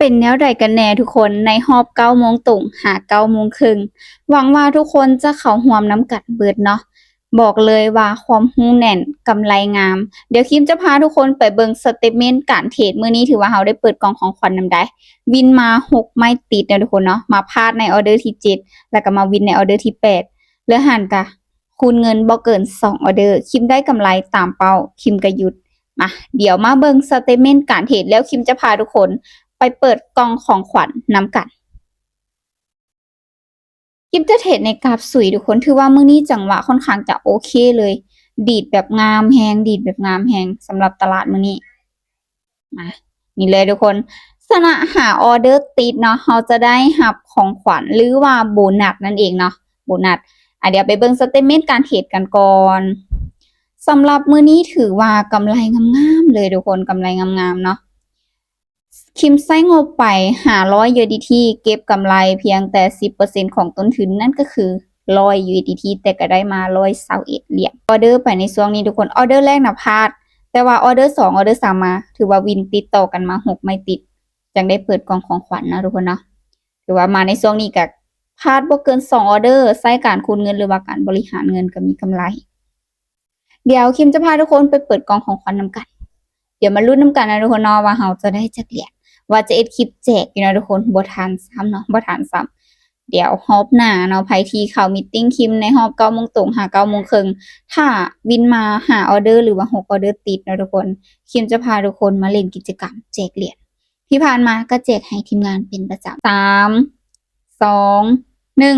ປັນແນວໃດກັນແດ່ທຸກຄົນ ໃນຮອບເກົ້າໂມງຕົງຫາເກົ້າໂມງເຄິ່ງ? ຫວັງວ່າທຸກຄົນຈະເຂົ້າຮ່ວມນຳກັນເບິດເນາະ. ບອກເລີຍວ່າຄວາມຮູ້ແໜ້ນ, ກຳໄລງາມ. ດຽວຄິມຈະພາທຸກຄົນໄປເບິ່ງສະເຕດເມັນການເທຣດ. ມື້ນີ້ຖືວ່າເຮົາໄດ້ເປີດກ່ອງຂອງຂວັນນຳໃດ໋ ວິນມາຫົກໄມ້ຕິດເນາະທຸກຄົນເນາະ, ມາພາດໃນອໍເດີທີເຈັດ ແລ້ວກໍມາວິນໃນອໍເດີທີແປດ ແລ້ວຫັ້ນກະຄູນເງິນບໍ່ເກີນສອງອໍເດີ. ຄິມໄດ້ກຳໄລຕາມເປົ້າ, ຄິມກະຢຸດ. ມາ, ດຽວມາເບິ່ງສະເຕດເມັນການເທຣດ ແລ້ວຄິມຈະພາທຸກຄົນໄປເປີດກ່ອງຂອງຂວັນນຳກັນ. ຄລິບຈະເທຣດໃນກາບສຸຍທຸກຄົນ, ຖືວ່າມື້ນີ້ຈັງຫວະຄ່ອນຂ້າງຈະໂອເຄເລີຍ, ດີດແບບງາມແຮງ, ດີດແບບງາມແຮງສຳລັບຕະຫຼາດມື້ນີ້. ມາ, ນີ້ເລີຍທຸກຄົນ, ຊະນະຫ້າອໍເດີຕິດເນາະ, ເຮົາຈະໄດ້ຮັບຂອງຂວັນ ຫຼືວ່າໂບນັດນັ້ນເອງເນາະ, ໂບນັດ. ອາ, ດຽວໄປເບິ່ງສະເຕດເມັນການເທຣດກັນກ່ອນ. ສຳລັບມື້ນີ້ຖືວ່າກຳໄລງາມໆເລີຍທຸກຄົນ, ກຳໄລງາມໆເນາະ. ຄິມໃຊ້ງົບໄປຫ້າຮ້ອຍຢູເອັສດີທີ ເກັບກຳໄລພຽງແຕ່ສິບເປີເຊັນຂອງຕົ້ນທຶນ, ນັ້ນກໍຄືຮ້ອຍຢູເອັສດີທີ ແຕ່ກໍໄດ້ມາຮ້ອຍຊາວເອັດຫຼຽນ. ອໍເດີໄປໃນຊ່ວງນີ້ທຸກຄົນ, ອໍເດີແລກນະພາດ, ແຕ່ວ່າອໍເດີສອງ ອໍເດີສາມມາ, ຖືວ່າວິນຕິດຕໍ່ກັນມາຫົກໄມ້ຕິດ, ຈັ່ງໄດ້ເປີດກ່ອງຂອງຂວັນເນາະທຸກຄົນເນາະ. ຖືວ່າມາໃນຊ່ວງນີ້ກໍພາດບໍ່ເກີນສອງອໍເດີ, ໃຊ້ການຄູນເງິນ ຫຼືວ່າການບໍລິຫານເງິນກໍມີກຳໄລ. ດຽວຄິມຈະພາທຸກຄົນໄປເປີດກ່ອງຂອງຂວັນນຳກັນ. ດຽວມາລຸ້ນນຳກັນນະທຸກຄົນເນາະ ວ່າເຮົາຈະໄດ້ຈັກຫຼຽນ, ວ່າຈະເຮັດຄລິບແຈກຢູ່ນະທຸກຄົນ. ບໍ່ທັນຊ້ຳເນາະ, ບໍ່ທັນຊ້ຳ. ດຽວຮອບໜ້າເນາະ, ໃຜທີ່ເຂົ້າມີດຕິງຄິມໃນຮອບເກົ້າໂມງຕົງຫາເກົ້າໂມງເຄິ່ງ, ຖ້າວິນມາຫ້າອໍເດີ ຫຼືວ່າຫົກອໍເດີຕິດເນາະທຸກຄົນ, ຄິມຈະພາທຸກຄົນມາຫຼິ້ນກິດຈະກຳແຈກຫຼຽນ. ທີ່ຜ່ານມາກໍແຈກໃຫ້ທີມງານເປັນປະຈຳ. ສາມ ສອງ ໜຶ່ງ.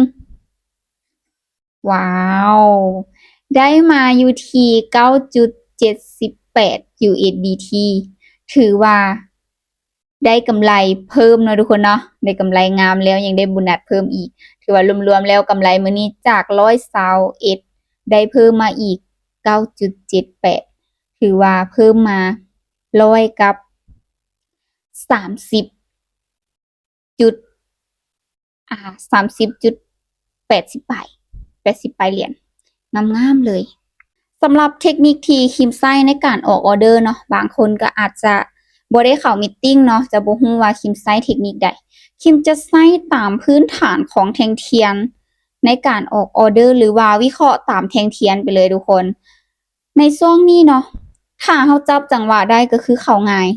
ວ້າວ, ໄດ້ມາຢູ່ທີ່ເກົ້າຈຸດເຈັດສິບແປດຢູເອັສດີທີ, ຖືວ່າໄດ້ກຳໄລເພີ່ມເນາະທຸກຄົນເນາະ, ໄດ້ກຳໄລງາມແລ້ວຍັງໄດ້ໂບນັດເພີ່ມອີກ. ຖືວ່າລວມໆແລ້ວກຳໄລມື້ນີ້ຈາກຮ້ອຍຊາວເອັດ ໄດ້ເພີ່ມມາອີກເກົ້າຈຸດເຈັດແປດ, ຖືວ່າເພີ່ມມາຮ້ອຍກັບສາມສິບ ຈຸດ ອາ ສາມສິບຈຸດແປດສິບປາຍ, ແປດສິບປາຍຫຼຽນ, ງາມໆເລີຍ. ສຳລັບເທັກນິກທີ່ຄິມໃຊ້ໃນການອອກອໍເດີເນາະ, ບາງຄົນກໍອາດຈະບໍ່ໄດ້ເຂົ້າມີດຕິງເນາະ, ຈະບໍ່ຮູ້ວ່າຄິມໃຊ້ເທັກນິກໃດ. ຄິມຈະໃຊ້ຕາມພື້ນຖານຂອງແທ່ງທຽນໃນການອອກອໍເດີ ຫຼືວ່າວິເຄາະຕາມແທ່ງທຽນໄປເລີຍທຸກຄົນ. ໃນຊ່ວງນີ້ເນາະ, ຖ້າເຮົາຈັບຈັງຫວະໄດ້ກໍຄືເຂົ້າງ່າຍ,